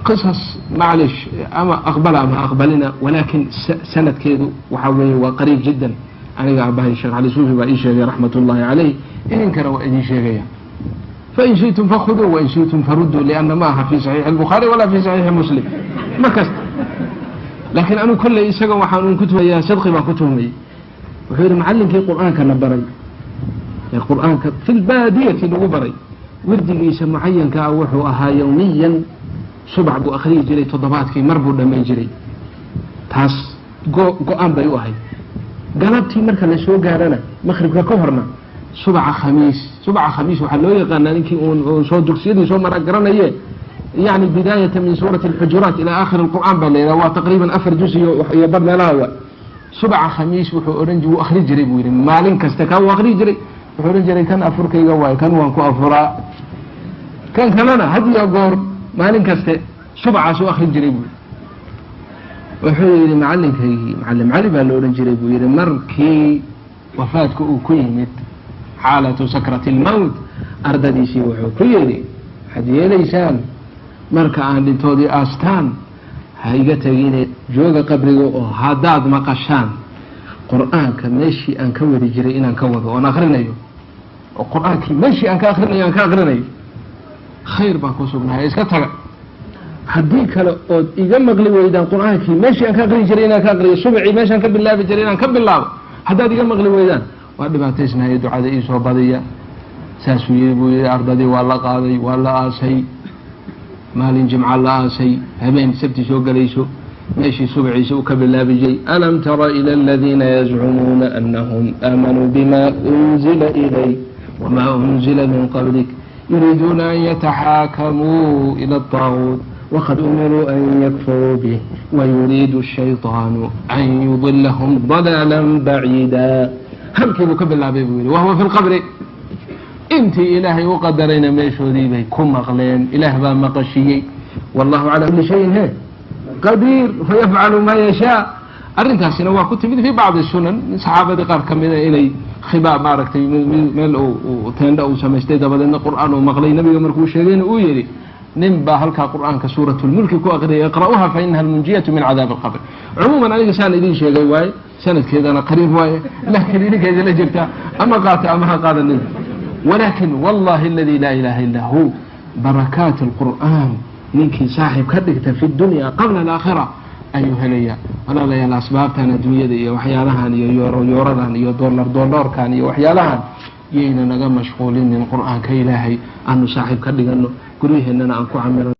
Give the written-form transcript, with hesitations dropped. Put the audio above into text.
Qisas, maclish, ama aqbala ama aqbalina, walaakin sanadkeedu waxaa weeye waa qariib jiddan. Aniga aabahay Sheekh Cali Suufi baa ii sheegay, raxmat ullahi caleyh, idinkana waa idin sheegaya. Fain shi'tum fakhuduu wain shi'tum faruduu, lianna ma aha fi saxiixi الbukhaari walaa fi saxiixi Muslim ma kasta. Laakiin anigu kolley isaga waxaan un ku tuhayaa, sidqi baan ku tuhmayay. Wuxuu yidhi, macallinkii Qur'aanka na baray ee Qur'aanka fi lbaadiyati lagu baray, wirdigiisa mucayanka ah wuxuu ahaa yowmiyan subac buu akhriyi jiray, toddobaadkii mar buu dhammayn jiray. Taas go-aan bay u ahayd. Galabtii marka la soo gaarana, maqribka ka horna, subaca Khamiis. Subaca Khamiis waxaa loo yaqaanaa, ninkii uun soo dugsiyadii soo mara garanaye, yani bidaayata min suurati alxujuraat ilaa aakhir alqur'aan baa la yidhaha. Waa taqriiban 4 juz iyo bar meelaha. Wa subaca Khamiis wuxuu odhan, wuu akhri jiray buu yidhi, maalin kasta kaa wuu akhri jiray. Wuxuu odhan jiray, kan afurkayga waayo, kan waan ku afuraa, kan kalena had iyo goor maalin kaste subacaas u akhri jiray buu yidhi. Wuxuu yidhi, macallinkaygii, Macallim Cali baa la odhan jiray buu yidhi, markii wafaadka uu ku yimid, xaalatu sakrati almowt, ardadiisii wuxuu ku yidhi, waxaad yeelaysaan, marka aan dhintoodii aastaan, ha iga tegine, jooga qabriga, oo haddaad maqashaan Qur-aanka meeshii aan ka wadi jiray inaan ka wado oon akrinayo, oo Qur-aankii meeshii aan ka akrinayo aan ka akrinayo, khayr baan ku sugnahay, iska taga. Haddii kale ood iga maqli weydaan Qur-aankii meeshii aan ka aqrin jiray inaan ka aqriyo, subacii meeshaan ka bilaabi jiray inaan ka bilaabo, haddaad iga maqli weydaan, waa dhibaataysnahay, ducada iisoo badiya. Saasuu yii buu yihi. Ardadii waa la qaaday, waa la aasay. Maalin Jimca la aasay, habeen Sabti soo gelayso, meeshii subciisa uu ka bilaabi jiray, alam tara ila aladiina yazcumuuna anahum aamanuu bima unzila ilayk wma unzila min qablik yuriiduuna an yataxaakamuu ila الطaaguut waqad umiruu an yakfuruu bih wayuriidu الshayطaanu an yudilahum ضalaala baciida. Halkii buu ka bilaabay buu yihi, wahuwa fi lqabri. Intii Ilaahay u qadarayna meeshoodii bay ku maqleen. Ilaah baa maqashiyey. Wallahu calaa kuli shayin he qadiir, fayafcalu maa yashaa. Arrintaasina waa ku timid fi bacdi sunan, saxaabadii qaar ka mida inay khibaa, maaragtay, meel teendha uu samaystay, dabadeedna Qur'aan uu maqlay. Nabiga markuu sheegayna uu yihi, nin baa halkaa Qur'aanka suurat lmulki ku aqriyay, iqra'uha fa inaha almunjiyatu min cadaabi alqabr. Cumuuman aniga saan idin sheegay waaye, sanadkeedana qariib waaye, laakiin idinka idinla jirtaa, ama qaata ama ha qaadanin. Walakin wallahi aladi laa ilaha illa hu, barakaat alqur'aan ninkii saaxiib ka dhigta fi dunya qabla alaakhira ayuu helayaa. Walaalayaal, asbaabtan adduunyada iyo waxyaalahan iyo yooro yooradan iyo dollar dollarkan iyo waxyaalahan yayna naga mashquulinin. Qur-aanka Ilaahay aanu saaxiib ka dhigano, guryaheennana aan ku camilano.